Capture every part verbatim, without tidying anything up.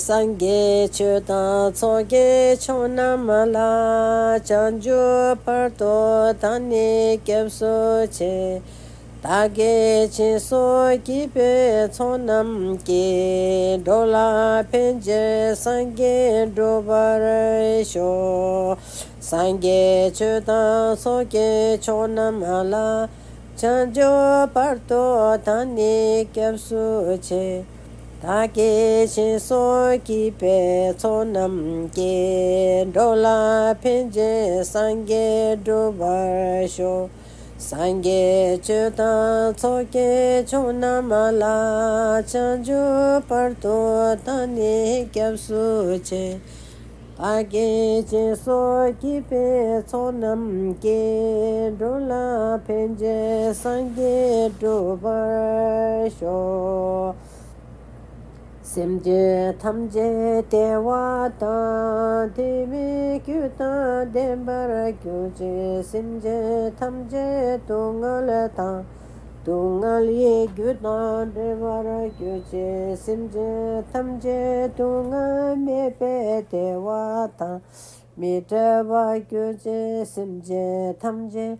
སངས་རྒྱས་ཆོས་དང་ཚོགས་ཀྱི་མཆོག་རྣམས་ལ། བྱང་ཆུབ་བར་དུ་བདག་ནི་སྐྱབས་སུ་མཆི། བདག་གིས་སྦྱིན་སོགས་བགྱིས་པའི་ཚོགས་རྣམས་ཀྱིས། འགྲོ་ལ་ཕན་ཕྱིར་སངས་རྒྱས་འགྲུབ་པར་ཤོག། སངས་རྒྱས་ཆོས་དང་ཚོགས་ཀྱི་མཆོག་རྣམས་ལ། བྱང་ཆུབ་བར་དུ་བདག་ནི་སྐྱབས་སུ་མཆི། བདག་གིས་སྦྱིན་སོགས་བགྱིས་པའི་ཚོགས་རྣམས་ཀྱིས། འགྲོ་ལ་ཕན་ཕྱིར་སངས་རྒྱས་འགྲུབ་པར་ཤོག། སངས་རྒྱས་ཆོས་དང་ཚོགས་ཀྱི་མཆོག་རྣམས་ལ། བྱང་ཆུབ་བར་དུ་བདག་ནི་སྐྱབས་སུ་མཆི། བདག་གིས་སྦྱིན་སོགས་བགྱིས་པའི་ཚོགས་རྣམས་ཀྱིས། འགྲོ་ལ་ཕན་ཕྱིར་སངས་རྒྱས་འགྲུབ་པར་ཤོག། སེམས་ཅན་ཐམས་ཅད་བདེ་བ་དང་། བདེ་བའི་རྒྱུ་དང་ལྡན་པར་གྱུར་ཅིག། སེམས་ཅན་ཐམས་ཅད་སྡུག་བསྔལ་དང་། སྡུག་བསྔལ་གྱི་རྒྱུ་དང་བྲལ་བར་གྱུར་ཅིག། སེམས་ཅན་ཐམས་ཅད་སྡུག་བསྔལ་མེད་པའི་བདེ་བ་དང་། མི་འབྲལ་བར་གྱུར་ཅིག། སེམས་ཅན་ཐམས་ཅད་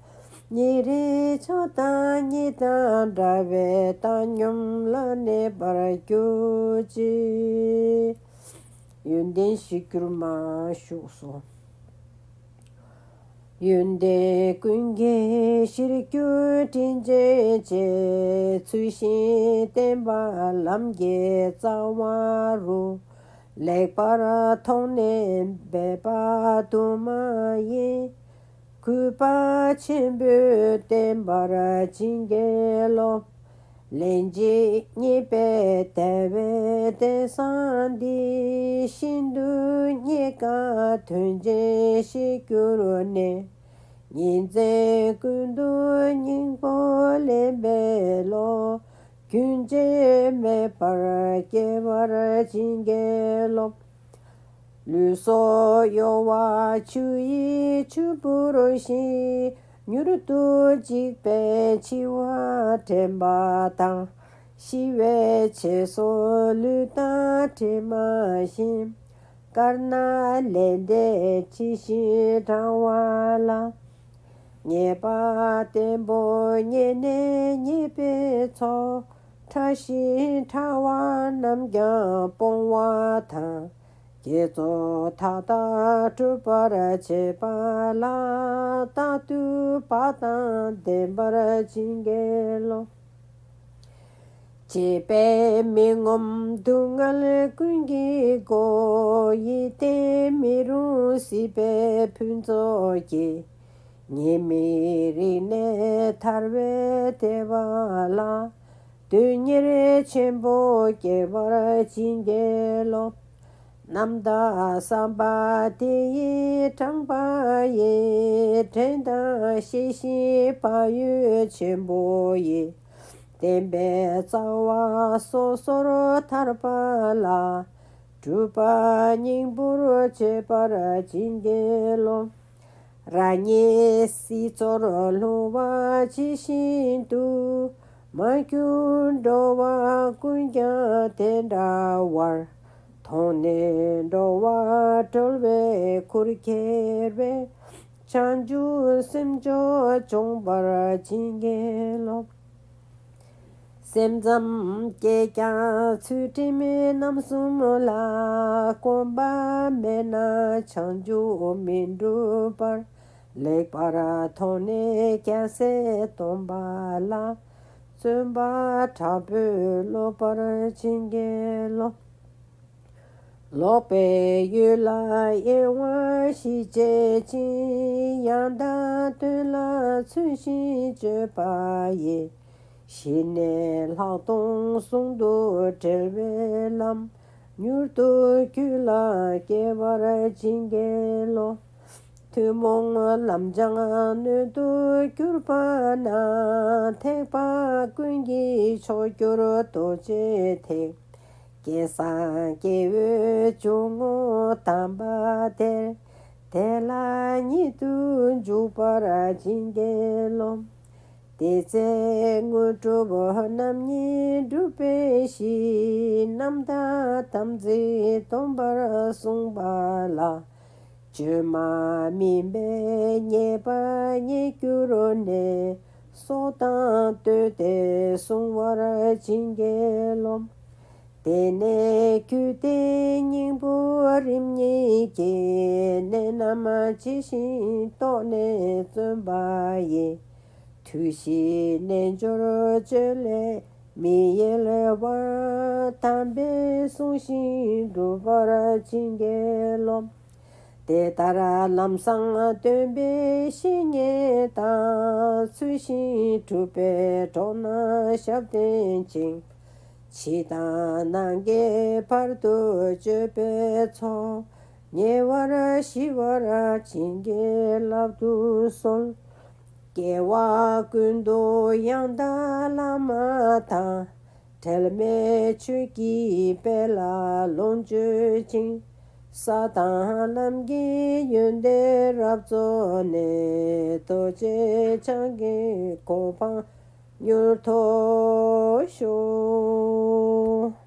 ཉེ་རིང་ཆགས་སྡང་གཉིས་དང་བྲལ་བའི་བཏང་སྙོམས་ལ་གནས་པར་གྱུར་ཅིག། ཡོན་ཏན་གཞིར་གྱུར་མ་བཞུགས་སོ། ཡོན་ཏན་ཀུན་གྱི་གཞིར་གྱུར་དྲིན་ཅན་རྗེ། ཚུལ་བཞིན་བསྟེན་པ་ལམ་གྱི་རྩ་བ་རུ། ལེགས་པར་མཐོང་ནས་འབད་པ་དུ་མ་ཡིན། གུས་པ་ཆེན་པོས་བསྟེན་པར་བྱིན་གྱིས་རློབས། ལན་གཅིག་རྙེད་པའི་དལ་བའི་རྟེན་བཟང་འདི། ཤིན་ཏུ་རྙེད་དཀའ་དོན་ཆེན་ཞིག་གྱུར་ནས། ཉིན་མཚན་ཀུན་ཏུ་སྙིང་པོ་ལེན་པའི་བློ། རྒྱུན་ཆད་མེད་པར་སྐྱེ་བར་བྱིན་གྱིས་རློབས། ལུས་སྲོག་གཡོ་བ་ཆུ་ཡི་ཆུ་བུར་བཞིན། མྱུར་དུ་འཇིག་པའི་འཆི་བ་དྲན་པ་དང་། ཤི་བའི་ཚེ་སྲོག་ལུས་དང་གྲིབ་མ་བཞིན། དཀར་ནག་ལས་འབྲས་ཇི་བཞིན་བགྲང་བ་ལ། ཉེས་པ་བརྟན་པོ་རྙེད་ནས་ཉེས་པའི་ཚོགས། ཕྲ་ཞིང་ཕྲ་བ་རྣམས་ཀྱང་སྤོང་བ་དང་། དགེ་ཚོགས་མཐའ་དག་སྒྲུབ་པར་བྱེད་པ་ལ། རྟག་ཏུ་བག་དང་ལྡན་པར་བྱིན་གྱིས་རློབས། བྱིས་པས་མི་ངོམས་སྡུག་བསྔལ་ཀུན་གྱི་སྒོ། ཡིད་བརྟན་མི་རུང་སྲིད་པའི་ཕུན་ཚོགས་ཀྱིས། ཉེས་དམིགས་རིག་ནས་ཐར་བའི་བདེ་བ་ལ། དོན་གཉེར་ཆེན་པོ་སྐྱེ་བར་བྱིན་གྱིས་རློབས། རྣམ་དག་བསམ་པ་དེ་ཡིས་དྲངས་པ་ཡི། དྲན་དང་ཤེས་བཞིན་བག་ཡོད་ཆེན་པོ་ཡིས། བསྟན་པའི་རྩ་བ་སོ་སོར་ཐར་པ་ལ། སྒྲུབ་པ་སྙིང་པོར་བྱེད་པར་བྱིན་གྱིས་རློབས། རང་ཉིད་སྲིད་མཚོར་ལྷུང་བ་ཇི་བཞིན་དུ། མ་གྱུར་འགྲོ་བ་ཀུན་ཀྱང་དེ་འདྲ་བར། མཐོང་ནས་འགྲོ་བ་སྒྲོལ་བའི་ཁུར་ཁྱེར་བའི། བྱང་ཆུབ་སེམས་མཆོག་འབྱོངས་པར་བྱིན་གྱིས་རློབས། སེམས་ཙམ་སྐྱེས་ཀྱང་ཚུལ་ཁྲིམས་རྣམ་གསུམ་ལ། གོམས་པ་མེད་ན་བྱང་ཆུབ་མི་འགྲུབ་པར། ལེགས་པར་མཐོང་ནས་རྒྱལ་སྲས་སྟོན་པ་ལ། བརྩོན་པ་དྲག་པོས་སློབ་པར་བྱིན་གྱིས་རློབས། ལོག་པའི་ཡུལ་ལ་གཡེང་བ་ཞི་བྱེད་ཅིང་། ཡང་དག་དོན་ལ་ཚུལ་བཞིན་སྤྱོད་པ་ཡིས། ཞི་གནས་ལྷག་མཐོང་ཟུང་དུ་འབྲེལ་བའི་ལམ། མྱུར་དུ་རྒྱུད་ལ་སྐྱེ་བར་བྱིན་གྱིས་རློབས། ཐུན་མོང་ལམ་སྦྱངས་སྣོད་དུ་གྱུར་པ་ན། ཐེག་པ་ཀུན་གྱི་མཆོག་གྱུར་རྡོ་རྗེ་ཐེག། སྐལ་བཟང་སྐྱེ་བོའི་འཇུག་ངོགས་དམ་པ་དེར། དེ་ལ་ཉིད་དུ་འཇུག་པར་བྱིན་གྱིས་རློབས། དེ་ཚེ་དངོས་གྲུབ་རྣམ་གཉིས་འགྲུབ་པའི་ཕྱིར། རྣམ་དག་དམ་ཚིག་སྟོན་པར་གསུངས་པ་ལ། བཅོས་མ་མིན་པའི་ཉེས་པ་ཉེས་གྱུར་ནས། སྲོག་དང་བསྟུན་ཏེ་བསྲུང་བར་བྱིན་གྱིས་རློབས། དེ་ནས་གུས་ཏེ་སྙིང་པོ་རིམ་གཉིས་ཀྱིས། གནད་རྣམས་ཇི་བཞིན་རྟོགས་ནས་བརྩོན་པ་ཡིས། ཐུགས་བཞེད་རྣལ་འབྱོར་སྤྱོད་ལས་མི་གཡེལ་བར། དམ་པའི་གསུང་བཞིན་འགྲུབ་པར་བྱིན་གྱིས་རློབས། དེ་ལྟར་ལམ་བཟང་སྟོན་པའི་བཤེས་གཉེན་དང་། ཚུལ་བཞིན་སྒྲུབ་པའི་གྲོགས་རྣམས་ཞབས་བརྟན་ཅིང་། ཕྱི་དང་ནང་གི་བར་དུ་གཅོད་པའི་ཚོགས། ཉེ་བར་ཞི་བར་བྱིན་གྱིས་བརླབ་ཏུ་གསོལ། སྐྱེ་བ་ཀུན་ཏུ་ཡང་དག་བླ་མ་དང་། འབྲལ་མེད་ཆོས་ཀྱི་དཔལ་ལ་ལོངས་སྤྱོད་ཅིང་། ས་དང་ལམ་གྱི་ཡོན་ཏན་རབ་རྫོགས་ནས། རྡོ་རྗེ་འཆང་གི་གོ་འཕང་མྱུར་ཐོབ་ཤོག།